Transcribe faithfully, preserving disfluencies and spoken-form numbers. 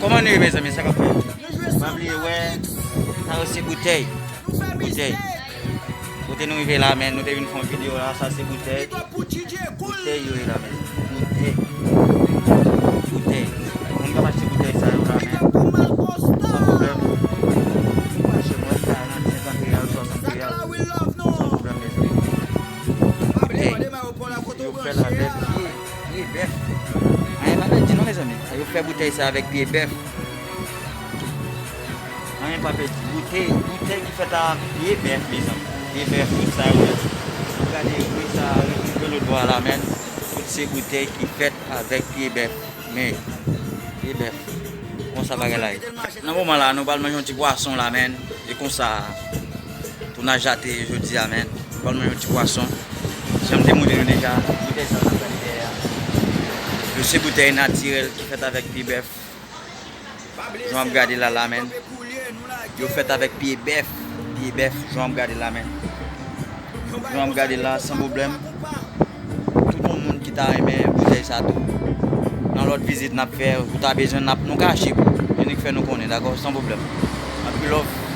Kòman nou ye, mezanmi? Sa k ap fèt? Pa bliye, wè, sa yo se boutèy. Boutèy. Kote nou rive la, men, nou te vin fè yon videyo la, sa se boutèy. Boutèy yo ye la, men. Boutèy. Boutèy. Moun k ap achte boutèy sa yo la, men. San pwoblèm. Mache mwen sa nan senkant reyal, swasant reyal. San pwoblèm, mezanmi. Boutèy. Yo fè l avèk pye, pye bèf. Anyen pa pèdi non, mezanmi. Yo fè boutèy sa avèk pye bèf. Anyen pa pèdi. Boutèy, boutèy ki fèt a pye bèf, mezanmi. Pye bèf, tout sa yo ye. Gade, wi, sa, retwouve lòt bò a la, men. Tout se boutèy ki fèt avèk pye bèf. Men, pye bèf. Konsa bagay la ye. Nan moman la, nou pral manje yon ti pwason la, men. E konsa, tounaj la te jodi a, men. Nou pral manje yon ti pwason. Jan m te montre nou deja, boutèy sa yo n ap gade dèyè a. Yo se boutèy natirèl ki fèt avèk pye bèf. Jan w ap gade la la, men. Yo fèt avèk pye bèf. Pye bèf, jan w ap gade la, men. Jan w ap gade la, san pwoblèm. Tout yon moun ki ta renmen boutèy sa tou. Nan lòt vizit n ap fè, ou ta bezwen, n ap, nou ka achte pou ou. Enik fè nou konnen, dakò? San pwoblèm. Anpil love.